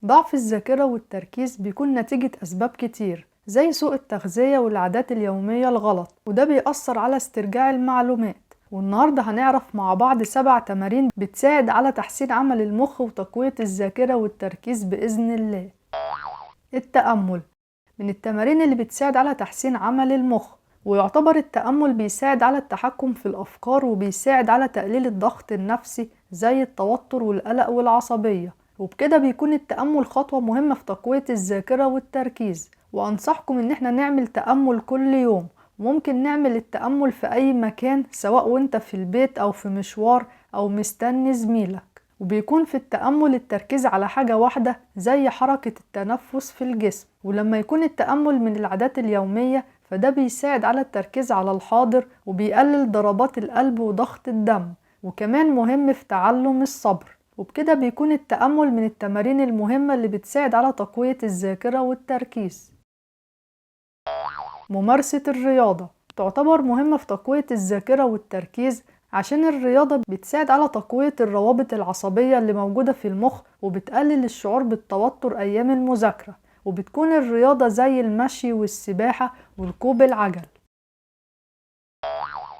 ضعف الذاكرة والتركيز بيكون نتيجة أسباب كتير زي سوء التغذية والعادات اليومية الغلط، وده بيأثر على استرجاع المعلومات. والنهاردة هنعرف مع بعض 7 تمارين بتساعد على تحسين عمل المخ وتقوية الذاكرة والتركيز بإذن الله. التأمل من التمارين اللي بتساعد على تحسين عمل المخ، ويعتبر التأمل بيساعد على التحكم في الأفكار وبيساعد على تقليل الضغط النفسي زي التوتر والقلق والعصبية، وبكده بيكون التأمل خطوة مهمة في تقوية الذاكرة والتركيز. وأنصحكم إن احنا نعمل تأمل كل يوم، وممكن نعمل التأمل في أي مكان سواء وانت في البيت أو في مشوار أو مستني زميلك. وبيكون في التأمل التركيز على حاجة واحدة زي حركة التنفس في الجسم، ولما يكون التأمل من العادات اليومية فده بيساعد على التركيز على الحاضر وبيقلل ضربات القلب وضغط الدم، وكمان مهم في تعلم الصبر. وبكده بيكون التأمل من التمارين المهمة اللي بتساعد على تقوية الذاكرة والتركيز. ممارسة الرياضة تعتبر مهمة في تقوية الذاكرة والتركيز، عشان الرياضة بتساعد على تقوية الروابط العصبية اللي موجودة في المخ وبتقلل الشعور بالتوتر أيام المذاكرة، وبتكون الرياضة زي المشي والسباحة وركوب العجل.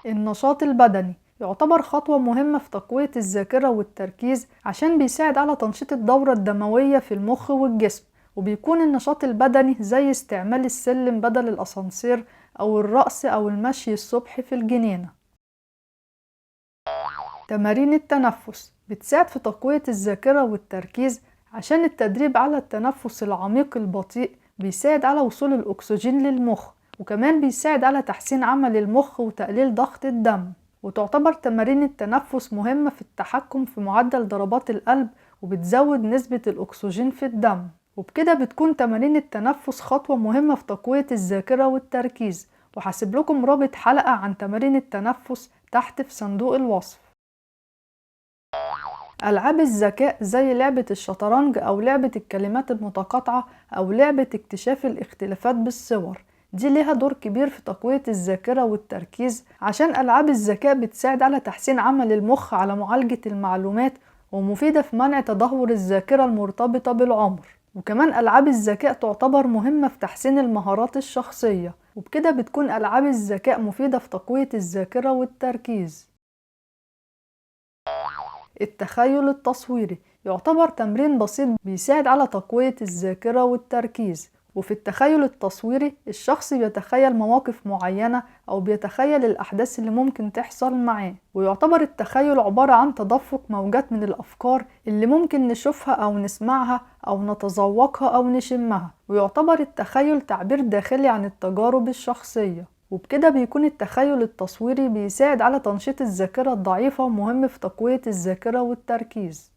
النشاط البدني يعتبر خطوة مهمة في تقوية الذاكرة والتركيز، عشان بيساعد على تنشيط الدورة الدموية في المخ والجسم، وبيكون النشاط البدني زي استعمال السلم بدل الأسانسير أو الرقص أو المشي الصبح في الجنينة. تمارين التنفس بتساعد في تقوية الذاكرة والتركيز، عشان التدريب على التنفس العميق البطيء بيساعد على وصول الأكسجين للمخ، وكمان بيساعد على تحسين عمل المخ وتقليل ضغط الدم. وتعتبر تمارين التنفس مهمة في التحكم في معدل ضربات القلب وبتزود نسبة الأكسجين في الدم، وبكده بتكون تمارين التنفس خطوة مهمة في تقوية الذاكرة والتركيز. وهسيب لكم رابط حلقة عن تمارين التنفس تحت في صندوق الوصف. ألعاب الذكاء زي لعبة الشطرنج أو لعبة الكلمات المتقاطعة أو لعبة اكتشاف الاختلافات بالصور، دي ليها دور كبير في تقوية الذاكرة والتركيز، عشان ألعاب الذكاء بتساعد على تحسين عمل المخ على معالجة المعلومات ومفيدة في منع تدهور الذاكرة المرتبطة بالعمر. وكمان ألعاب الذكاء تعتبر مهمة في تحسين المهارات الشخصية، وبكده بتكون ألعاب الذكاء مفيدة في تقوية الذاكرة والتركيز. التخيل التصويري يعتبر تمرين بسيط بيساعد على تقوية الذاكرة والتركيز، وفي التخيل التصويري الشخص بيتخيل مواقف معينة أو بيتخيل الأحداث اللي ممكن تحصل معاه. ويعتبر التخيل عبارة عن تدفق موجات من الأفكار اللي ممكن نشوفها أو نسمعها أو نتذوقها أو نشمها، ويعتبر التخيل تعبير داخلي عن التجارب الشخصية. وبكده بيكون التخيل التصويري بيساعد على تنشيط الذاكرة الضعيفة ومهم في تقوية الذاكرة والتركيز.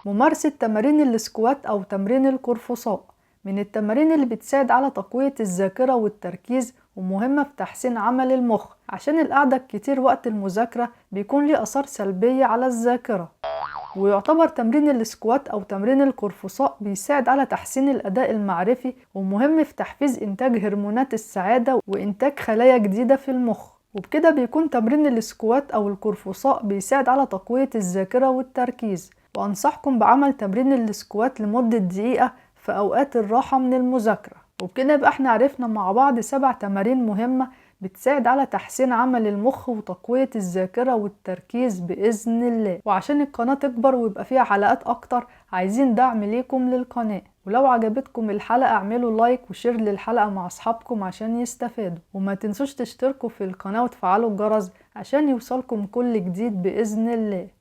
ممارسة تمارين ال squat أو تمرين القرفصاء من التمارين اللي بتساعد على تقوية الذاكرة والتركيز ومهمة في تحسين عمل المخ، عشان القعدة الكتير وقت المذاكرة بيكون ليه آثار سلبية على الذاكرة. ويعتبر تمرين ال squat أو تمرين القرفصاء بيساعد على تحسين الأداء المعرفي ومهم في تحفيز إنتاج هرمونات السعادة وإنتاج خلايا جديدة في المخ. وبكده بيكون تمرين ال squat أو القرفصاء بيساعد على تقوية الذاكرة والتركيز. وأنصحكم بعمل تمرين ال squat لمدة دقيقة في أوقات الراحة من المذاكرة. وبكده يبقى احنا عرفنا مع بعض 7 تمارين مهمة بتساعد على تحسين عمل المخ وتقوية الذاكرة والتركيز بإذن الله. وعشان القناة تكبر ويبقى فيها حلقات أكتر عايزين دعم ليكم للقناة، ولو عجبتكم الحلقة اعملوا like و share للحلقة مع أصحابكم عشان يستفادوا، وما تنسوش تشتركوا في القناة وتفعلوا الجرس عشان يوصلكم كل جديد بإذن الله.